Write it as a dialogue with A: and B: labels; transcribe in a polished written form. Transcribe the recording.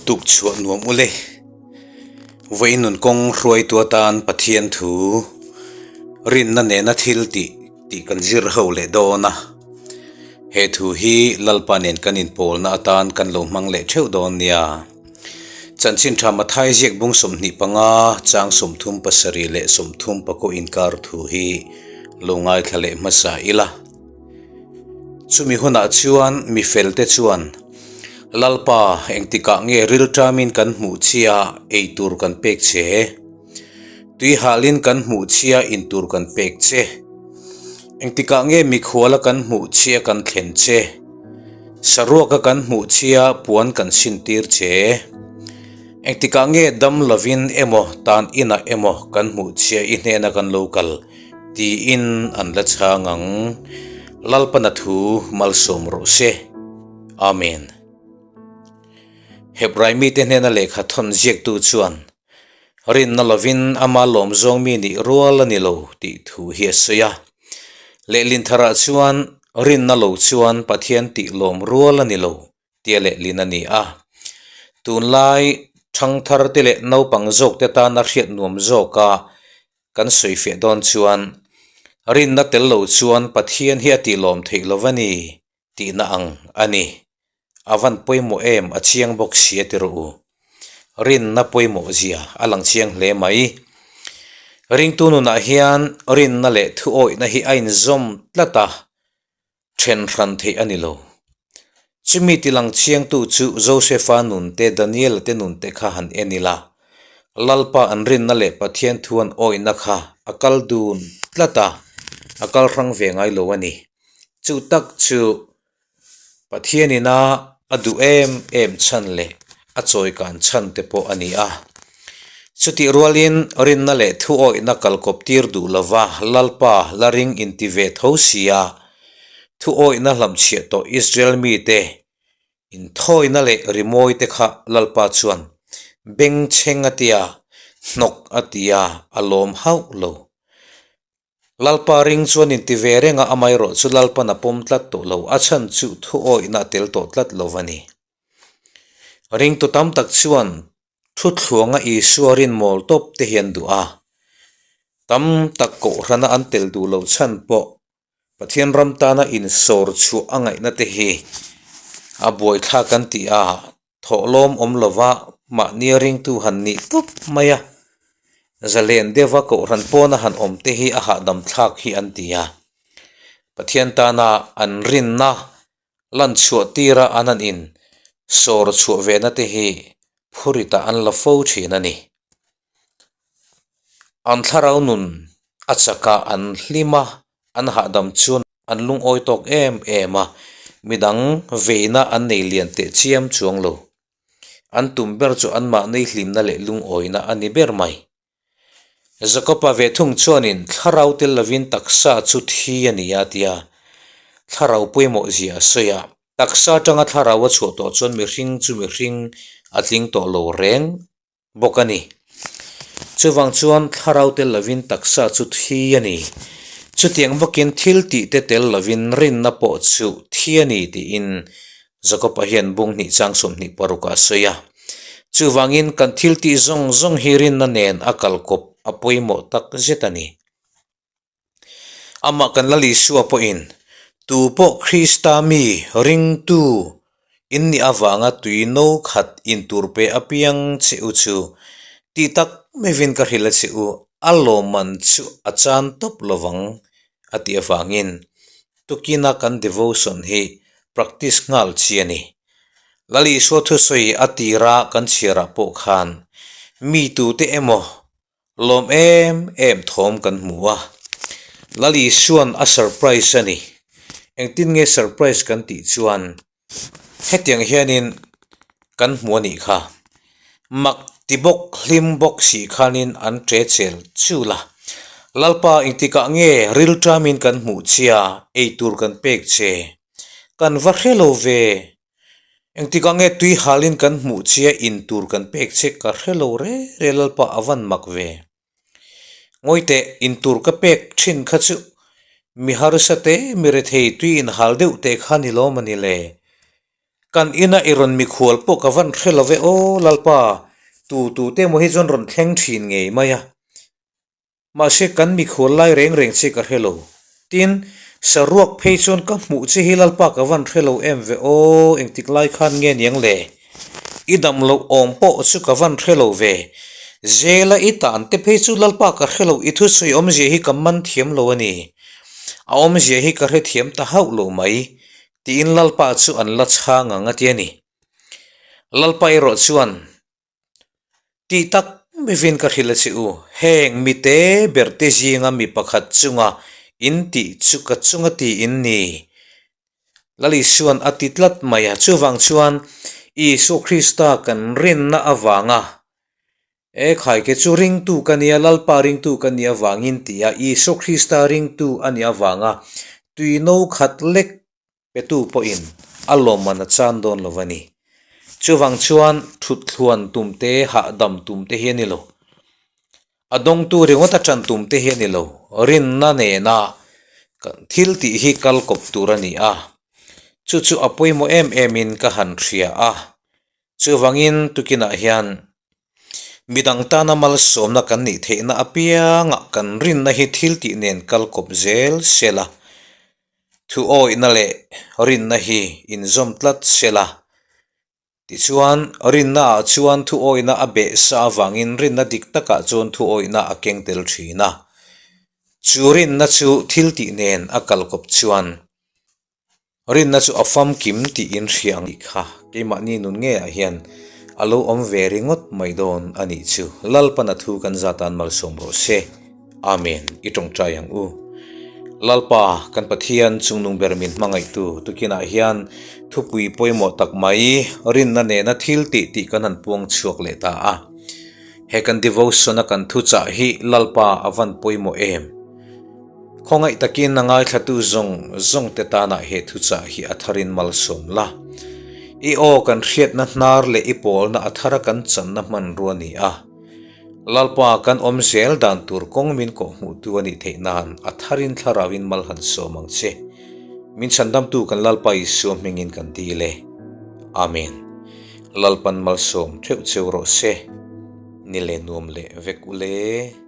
A: Tuk chhuah nuam ule. Vawiin nun kawng hruaitu atan Pathian thu rinna nena thil tih tih kan zir ho leh dawn a. He thu hi Lalpa nen kan inpawlna atan kan lo hmang leh theuh dawn nia. Chanchin tha Mathai ziak bung 25 chang 37 leh 34 inkar thu hi lo ngaithla leh hmasa ila. Chumi hunah chuan mi felte chuan, Lalpa, engtikah nge rilṭamin kan hmuh chhia ei tur kan pek che? Tuihalin kan hmuh chhia in tur kan pek che? Engtikah nge mikhuala kan hmuh chhia kan thlen che? Saruaka kan hmuh chhia puan kan sintir che? Engtikah nge dam lovin emaw tan inah emaw kan hmuh chhia i hnena kan lo kal? Tiin an la chhang ang. Lalpana thu malsawm rawh se. Amen. Hebrai mite hnena lehkha thawn ziaktu chuan, Rinna lovin ama lawm zawng mi nih rual a ni lo tih thu hi a sawi a. Lehlin tharah chuan, Rinna lo chuan Pathian tih lawm rual a ni lo tia lehlin a ni a. Tunlai thangtharte leh naupang zawkte tana hriat nuam zawka kan sawifiah dawn chuan rinna tel lo chuan Pathian hi a tihlawm theih lo va ni tihna ang a ni. A van pawimawh em a chiang bawk si a ti rawh u. Rinna pawimawh zia a lang chiang hle mai. Ringtu nunah hian rinna leh thuawihna hi a inzawm tlat a. Then hran theih a ni lo. Chumi tilang chiangtu chu Josefa nun te, Daniela te nun te kha han en ila. Lalpa an rinna leh Pathian thu an awihna kha a kal dun tlat a, a kal hrang ve ngai lo a ni. Chu tak chu Pathianina a duh em em chhan leh a chawikan chhan te pawh a ni a. Chutih rualin rinna leh thuawihna kalkawp tir duh lova Lalpa la ring inti ve tho sia, thuawihna hlamchhiah tawh Israel mite inthawina leh rimawi te kha Lalpa chuan bengchheng a tia, hnawk a tia a lawm hauh lo. Lalpa ring chuan inti ve reng a, amaherawh chu Lalpan a pawm tlat tawh lo, a chhan chu thuawihna a tel tawh tlat lo a ni. Ringtu tam tak chuan thuthluanga Isua rinmawl tawp te hi an duh a, tam tak kohhrana an tel duh loh chhan pawh Pathian ram tana insawr chhuah a ngaihna te hi a buaithlak an ti a, Thawhlawm awm lova mahnia ringtu han nih tawp mai a, zalen deuha kohhran pawna han awm te hi a hahdam thlak hi an ti a. Pathian tana an rinna lan chhuah tira an han in sawr chhuah vena te hi phuritah an la fo thin a ni. An thlarau nun a chaka an hlim a, an hahdam chuan an lungawi tawk em em a, midang veina an nei lian teh chiam chuang lo. An tum ber chu anmahni hlimna leh lungawina a ni ber mai. Jakob-a ve thung chuanin thlarau tel lovin taksa chu thi a ni a tia thlarau pawimawh zia a sawi a, taksa atanga thlarau a chhuah tawh chuan mihring chu mihring a tling tawh lo reng. bawk a ni. Chuvang chuan thlarau tel lovin taksa chu thi a ni. Chutiang bawkin thil tih te tel lovin rinna pawh chu thi a ni tiin Jakob-a hian bung hnih chang 26 ah a sawi a. Chuvangin kan thil tih zawng zawng hi rinna nen a kalkawp a pawimawh tak zet a ni. Amah kan Lal Isua pawhin, Tu pawh Krista mi ringtu in nih avanga tui no khat in tur pe apiang che u chu tih tak mevin ka hrilh a che u, a lawmman chu a chan tawp lovang a tih avangin tukina kan devotion hi practice nghal chi a ni. Lal Isua thusawi a tira kan chhiarah pawh khan mi tute emaw Lawm em em thawm kan hmu a, Lal Isua'n a surprise a ni. Engtin nge surprise kan tih chuan hetiang hianin kan hmu a nih kha. Mak ti bawk hlim bawk si khanin an ṭe chel chul a. Lalpa engtikah nge rilṭamin kan hmuh chia eitur kan pek che? Kan va hre lo ve. Engtikah nge tui halin kan hmuh chia in tur kan pek che ka hre lo re re Lalpa a van mak ve. Ngawi teh in tur ka pek thin kha chu mi harsa te mi rethei tui in hal deuh teh kha ni lawm a ni le. Kan ina i rawn mikhual pawh ka van hre lo ve aw Lalpa, tu tu te emaw hi chuan rawn thleng thin ngei mai a. Mahse kan mikhual lai reng reng che ka hre lo. Tin, saruak phei chuan ka hmuh che hi Lalpa ka van hre lo em ve aw, engtik lai khan nge niang le? I dam loh awm pawh chu ka van hre lo ve. Zela i tan te phei chu Lalpa ka hre lo, i thusawi awmzia hi ka man thiam lo a ni. A awmzia hi ka hrethiam ta hauh lo mai. Tiin Lalpa chu an la chhang ang a ti a ni. Lalpa erawh chuan, Tih tak mivin ka hrilh a che u, heng mite berte zinga mi pakhat chunga in tih chu ka chunga ti in ni. Lal Isua'n a ti tlat mai a, chuvang chuan Isua Krista kan rinna avanga E khaike chu ringtu ka nia, Lalpa ringtu ka nih avangin tia Isua Krista ringtu a nih avanga tui no khat lek petu pawhin a lawmman a chan dawn lo a ni. Chuvang chuan thuthluan tum te, hahdam tum te hi a ni lo. A dawngtu ringawt a tan tum te hi a ni lo. Rinna nena thil tih hi kal kawp tur a ni a. Chu chu a pawimawh em emin ka han hria a. Chuvangin tukinah hian midang tana malsawmna kan nih theihna apiangah kan rinna hi thil tih nen kal kawp zel sela, thu awihna leh rinna hi inzawm tlat sela. Tichuan, rinnaah chuan thu awihna a beh sa avangin rinna dik takah chuan thu awihna a keng tel thin a. Chu rinna chu thil tih nen a kal kawp chuan Rinna chu a famkim tiin hria ang tih kha keimahni nun ngeiah hian a lo awm ve ringawt mai dawn a nih chu. Lalpan a thu kan za tan malsawm rawh se. Amen. I tawngtai ang u. Lalpa, kan Pathian chungnung ber min hmangaihtu tukinah hian thupui pawimawh tak mai rinna nena thil tih tih kan han puang chhuak leh ta a. He kan devotion a kan thuchah hi Lalpa a van pawimawh em? Khawngaih takin a ngaithlatu zawng zawng te tanah he thuchah hi a tharin malsawm la. I aw kan hriatna hnar leh i pawlna a thara kan channa hmanrua a ni a. Lalpa kan awm zel dan tur kawng min kawhhmuhtu a nih theih nan a tharin thlarauin mal han sawm ang che. Min chhandamtu kan Lalpa Isua hmingin kan dil e. Amen. Lalpan malsawm theuh cheu rawh se. Ni leh nuam leh vek ule.